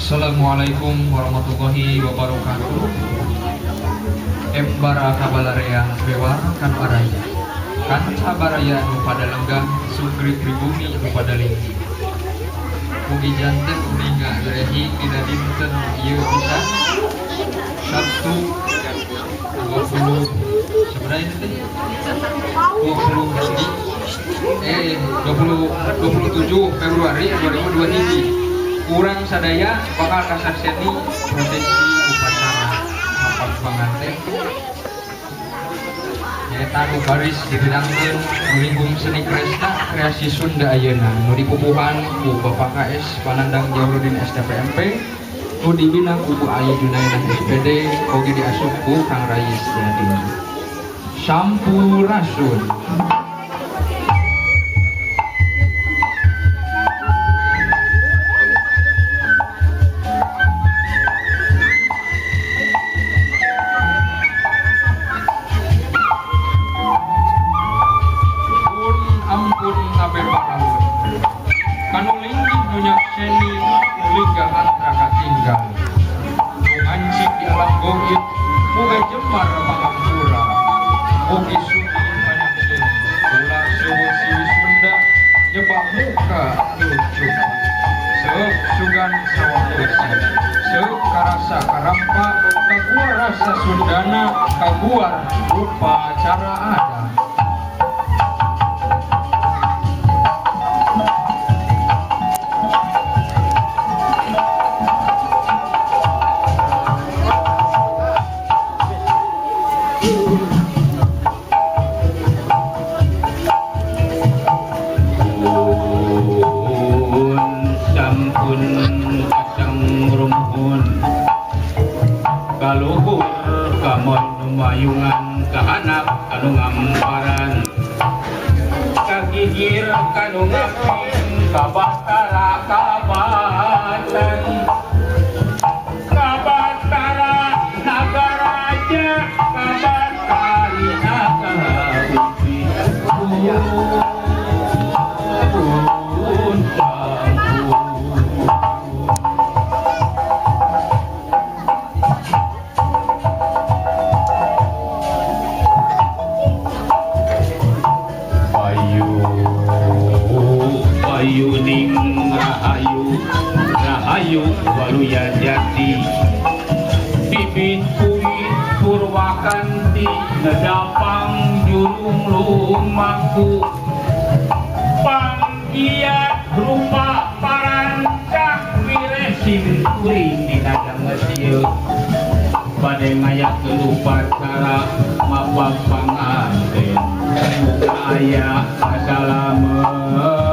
Assalamualaikum warahmatullahi wabarakatuh. Embara kabalarea bewar kan araya. Kanca baraya nu pada lenggah sugri pribumi nu pada linggi. Mugi janten uninga lehi dina dinten ieu pisan Sabtu 20 sebenarnya teh 27 Februari 2023. Kurang sadaya bakal kasakseni prosesi upacara mapag panganten nyaeta nu baris dibidangkeun nu seni kresta kreasi Sunda ayeuna nu dipupuhan ku Bapak KS Panandang Jauhudin STPMP nu dibina ku Bu Ayi Junainah SPD oge diasup ku Kang Rais Yadin. Sampurasun. Kaguar upacara adat. Sampun kacang rumpun kaluhur kamon mayungan kahanap kanu ngamparan kagigir kanu ngaping kabatara kabatan kabatara nagaraja kabatari nagarupi Ayuning rahayu rahayu waluya jati bibit kuwi purwakanti ngedapang jurung lumaku panggiat rupa parancak wireh simkuring dina danget ieu bade ngayakeun upacara mapag panganten muga aya kasalametan.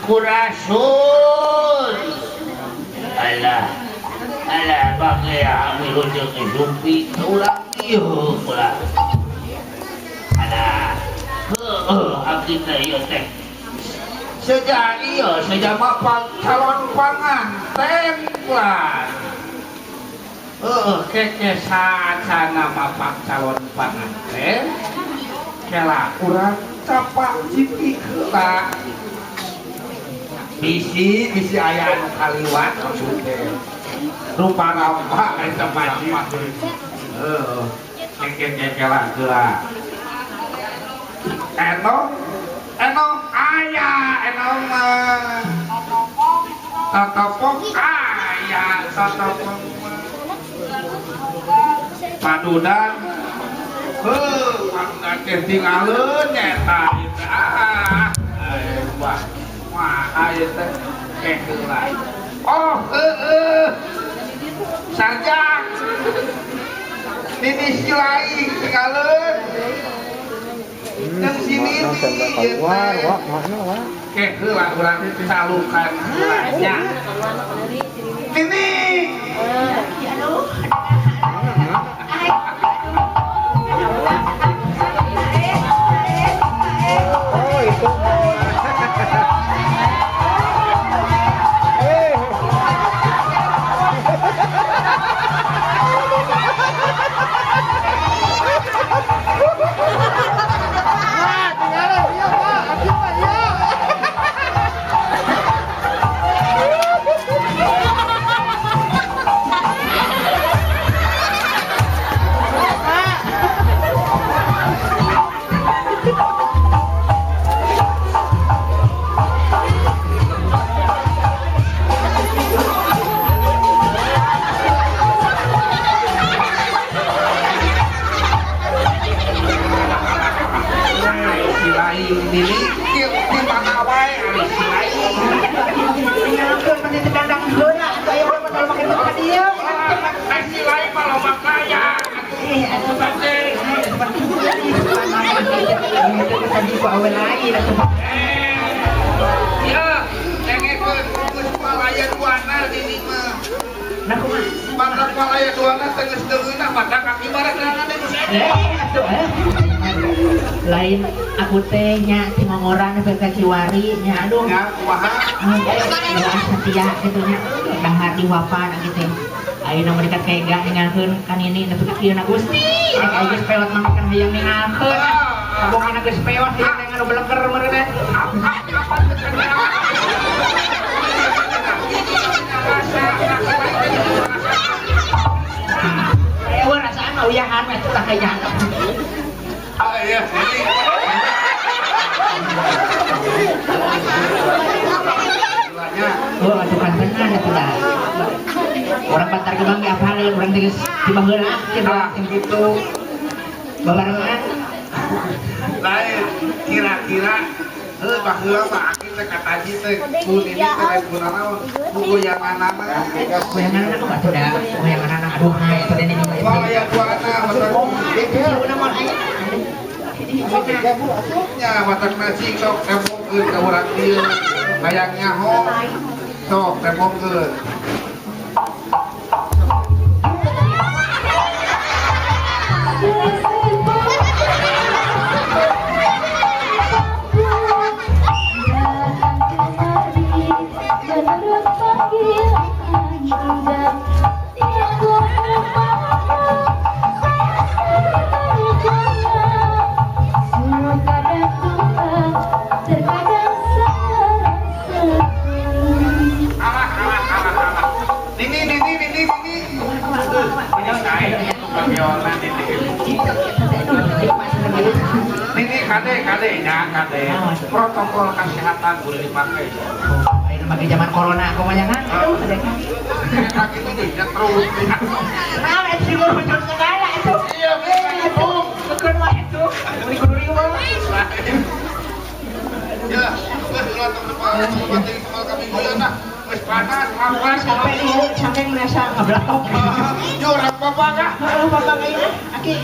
Sampurasun. Alah. Alah bagai ami hujung jumpi urang ieu pula. Alah. Heueuh abdi teh ieu teh. Sejak ieu sejak mapag calon panganten pula. Heueuh keke saacana mapag calon panganten. Kela urang capak cipik heula. Bisi bisi aya anu kaliwat maksud teh. Rupa rampak eta masjid. Heueuh keke-kekela heula. Enong enong aya enong mah. Totopong aya totopong mah. Padudan heuh padudan teh tingaleun nyata ieu teh ah. Wah wah ieu teh keh heula. Oh heueuh sarjak nini silai tingaleun jeung si nini ieu teh keh heula urang calukan heula nya nini. Oh itu. Lain aku teh nya ti mongoran sampai kiwari nya aduh nya kumaha setia kitu nya dahar diwapan kitu ayeuna mah dekat kega ningalkeun kan ini nepi ka kieu na Gusti rek aya geus pewat mah kan hayang ningalkeun kabongana geus pewat hayang anu beleker meureun. Aya rasaan mah uyahan mah tah hayang. Ah iya, ini. Oh, atuh kan benar atuh dah. Orang Bantar Gebang ge apaleun urang teh geus di baheula kitu. Babarengan. Lain kira-kira heuh baheula mah aki teh kataji teh ku nini teh kunaon goyanganana. Goyanganana kumaha atuh dah? Goyanganana aduh hai atuh nini mah. Wah, aya duana mata Ciuna moal aya. Nya matak nasi sok temongkeun ka urang dieu. Hayang nyaho sok temongkeun. Ini kade kade nya kade protokol kesehatan kudu dipake. Ayeuna mah zaman corona kumaha nya? Aduh kaki itu terus. Nah, eta ngurujun segala itu. Iya, atuh. Keun wae atuh. Meuni kudu riweuh. Ya, geus ulah tong depan kepala kami goyang nah. Geus panas, panas sampai sampai merasa ngeblatok. Yo, urang bapak kah? Heeh, bapak ieu. Aki.